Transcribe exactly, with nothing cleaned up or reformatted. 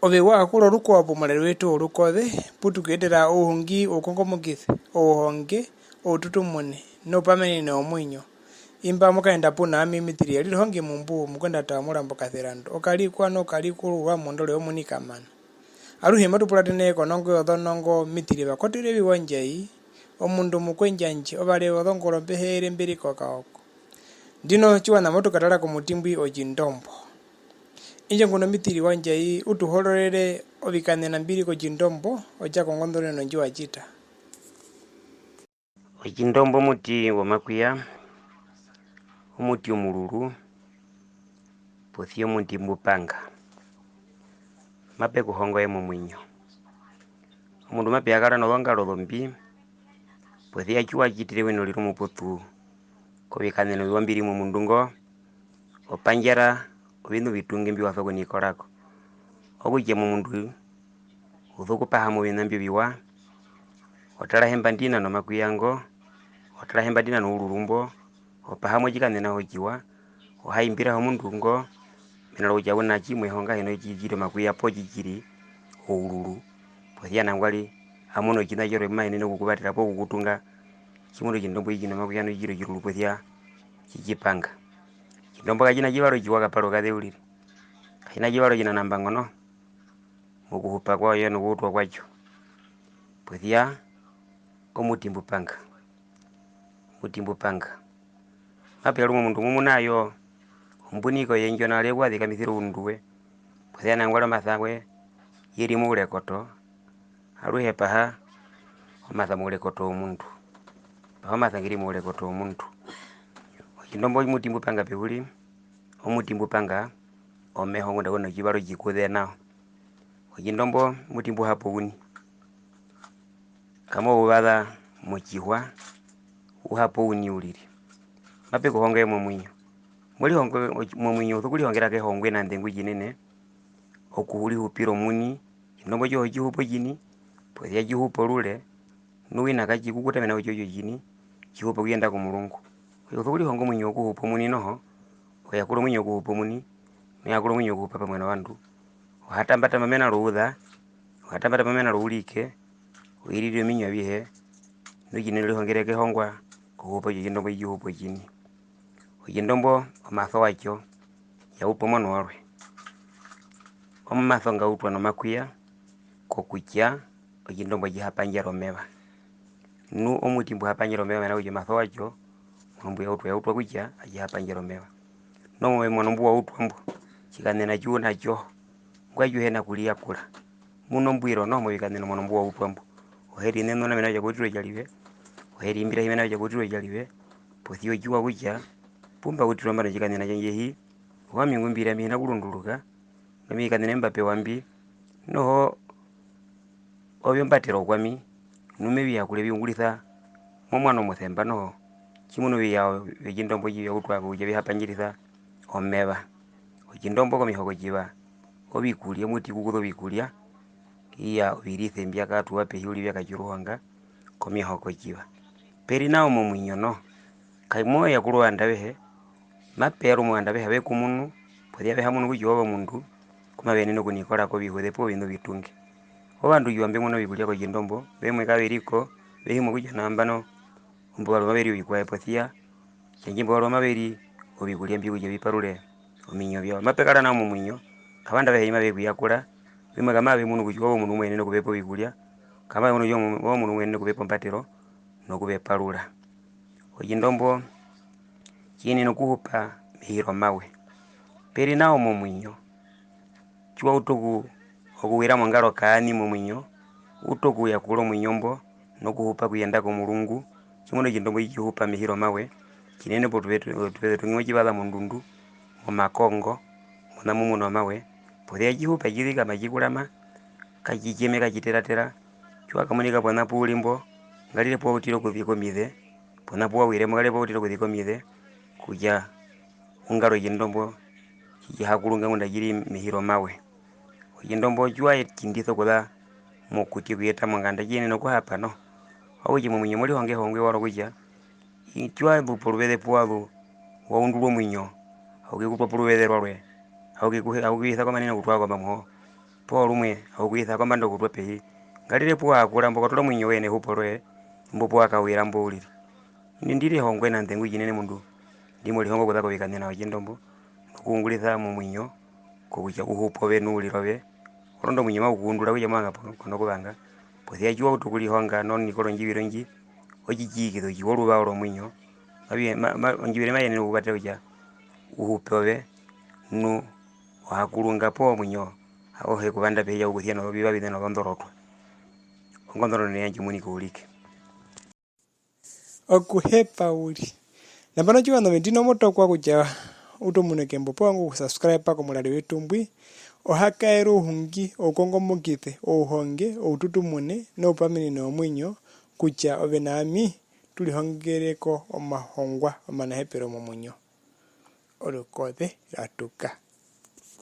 Ove wa kura orukwao pomurari wetu worukoze, pu tu ku etera ouhungi woukongomokise, ouhonge, oututumune, noupamenene womuinyo. Imba mo kaenda puna ami Mitiri ya rire ohonge mumbu, omukwendata womurambo Kaserandu, okarikwa nokarikururwa mondoro yomunika mana. Aruhe matu puratene konongo yozonongo, Mitiri va kotoire viwa ndjai, omundu omukwendjandje, ovare vozongoro mbe heere mbe ri kokaoko. Ndino tjiwaṋa matu katara komuti mbwi otjindombo. Indjo nguno Mitiri wa ndjai u tu hororere ovikaṋena mbi ri kotjindombo otja kongondoreno ndji wa tjita. Otjindombo omuti womakuiya, omuti omururu, posi ya omuti mbu panga. Mape ku hongo ye momuinyo. Omundu mape ya kara nozongaro zombi, posi ya tji wa tjitire wina o rire omuputu kovikaṋena oviwa mbi ri momundu ngo, o pandjara oviṋa ovitunge mbi wa sokunikora ko. Okutja momundu u sokupaha mo oviṋa mbyo oviwa, o tara hemba ndi na nomakuiya ngo, o tara hemba ndi na noururu mbo, o paha mo otjikaṋena otjiwa, o ha imbiraha omundu ngo, mena rokutja u na tjimwe ho ngahino tji tji ri omakuiya poo tji tji ri oururu, posi ya nangwari a munu otjiṋa tjarwe pu ma yenene okukuvatera poo kukutunga, tjimuna otjindombo tji tji na omakuiya nu tji tji ri otjiruru posi ya tji tji panga. Otjindombo katji na tjivara otjiwa kapare okaze uriri. Katji na tjivara otjinanambango noho, mokuhupa kwatjo nokuutwa kwatjo. Posi ya omuti mbu panga. Omuti mbu panga. Mape ya rumwe omundu ngu muna yo ombuniko ye ndjo nao ye ku azikamisire oundu we. Posi ya nangwari omasa we ye ri mourekoto. Aruhe paha omasa mourekoto womundu. Paha omasa nge ri mourekoto womundu. Otjindombo omuti mbu panga pe u ri, omuti mbu panga omeho ngunda u na otjivara otjikuze nao. Otjindombo omuti mbu hapa ouni. Kamo u vaza motjihwa, u hapa ouni uriri. Mape ku hongo ye momuinyo. Mo rihongo momuinyo, u sokurihongera kehongwe nande ngu tjinene, okurihupira omuini, otjindombo tjoye otji hupa otjini, posi ya tji hupa orure, nu wina katji kukuta mena rokutja otjo tjini, tji hupa okuyenda komurungu. Okutja u sokurihonga omuinyo wokuhupa omuini noho, o yakura omuinyo wokuhupa omuini, no yakura omuinyo wokuhupa pamwe novandu. O ha tambatama mena rouza, o ha tambatama mena rourike, o irira ominyo avihe, nu tjinene o rihongere kehongwa, kokuhupa otjo tjindombo tji tji hupa otjini. Otjindombo omaso watjo, ya utu omuano warwe. Omaso nga utwa nomakuiya kokutja otjindombo tji ha pandjara omeva. Nu omuti mbu ha pandjara omeva mena rokutja omaso watjo, omuano mbu ya utwa, ya utwa kutja atji ha pandjara omeva. Noho omuano mbu wa utwa mbo, tjikaṋena tji u na tjo, ngwa tji u hi na kuriyakura. Muna ombwiro noho movikaṋena omuano mbu wa utwa mbo. O he ri nenuna mena rokutja ko utirwe otjarive, o he ri imbirahi mena rokutja ko utirwe otjarive, posi ya o tjiwa kutja pu mba utirwa mba notjikaṋena tjandje hi, owami ngu mbi ri ami hi na kurunduruka, novikaṋena mbi mba pewa mbi, noho ovyo mba tera kwami, nu me vi yakura e vi ungurisa momuano omusemba noho, tjimuna oviyao vyotjindombo tji vya utwa kutja vi ha pandjarisa omeva. Otjindombo komihoko tjiva ovikurya, omuti ku kuza ovikurya, iya, ovirise mbya katuwa pehi uriri vya katja oruhonga komihoko tjiva. Pe ri nao momuinyo noho, kai mo yakura ovandu avehe, mape ya rumwe ovandu avehe ave ku munu, posi ya ve ha munu kutja oove omundu ngu mave yenene okunikora kovihuze poo oviṋa ovitunge. Ovandu tjiva mbe muna ovikurya kotjindombo, vemwe kave ri ko, ve himwa kutja nambano imbo varwe mave ri ovikwaye posi ya, tjandje imbo varwe mave ri ovikurya mbi kutja vi parure ominyo vyawo. Mape kara nao momuinyo, ka ovandu avehe mave ku yakura, vemwe ka mave munu kutja oove omundu ngu mo yenene okuvepa ovikurya, ka mave munu kutja oove omundu ngu mo yenene okuvepa ombatero nokuveparura. Otjindombo tji yenena okuhupa mehi romawe. Pe ri nao momuinyo, tji wa utu oku-, okuwira mongaro kaaṋi momuinyo, utu okuyakura omuinyo mbo nokuhupa okuyenda komurungu, tjimuna otjindombo tji tji hupa mehi romawe, tjinene potuve tu-, otuveze otuingi mo tji vaza mondundu, momakongo, mona mu muna omawe, posi ya tji hupa tji zikama tji kurama, katji tjeme, katji teratera, tji wa kamunika pona pu u ri mbo, ngarire pu wa utire okuzika omize, pona pu wa wire mbo, ngarire pu wa utire okuzika omize, kutja u ngare otjindombo tji tji ha kurunga ngunda tji ri mehi romawe. Otjindombo tji wa tjindisa okuza mokuti okuyeta monganda, tji yenena okuhapa noho. Okutja momuinyo mo rihonga ehongwa ewa rokutja, tji wa zu poruveze pu wa zu, wa undurwa omuinyo, au ke ku twa poruveze rwarwe, au ke ku-, au ke ku isa komanene okutwara komamwe ho. poo rumwe au ku isa kombanda okutwa pehi. Ngarire pu wa kura mbo, ko tura omuinyo woye nehupo roye, imbo pu wa kawira mbo uriri. Indi ndi rihongwe na nḓengu tjinene mundu, ndi mo rihongo okuza kovikaṋena otjindombo, nokuungurisa momuinyo kokutja u hupe ove nu uriri ove. Orondu omuinyo mau ku undura kutja mo vanga poo ko na kuvanga. Posi ya tji wa utu okurihonga nonikoro ndji vira ndji, otjitjiikiso tji wa oruvao romuinyo, mavi-, ma-, ma-, ondjiviro mai yenene okukuvatera kutja u hupe ove, nu o ha kurunga poo omuinyo auhe kuvanda pehi ya okusia noviva viṋe nozondorotwa. Ongonḓononeno yandje omuini Kaurike. Okuhepa uriri. Nambano, tjiwana ove ndino mo tokwa kutja u tu mune kembo, poo u vanga okusubscriba komurari wetu mbwi, o ha kaere ouhungi, oukongomokise, ouhonge, oututumune, noupaminino womuinyo, kutja ove na ami tu rihongere ko omahongwa omanahepero momuinyo. Orukoze rwa tuka.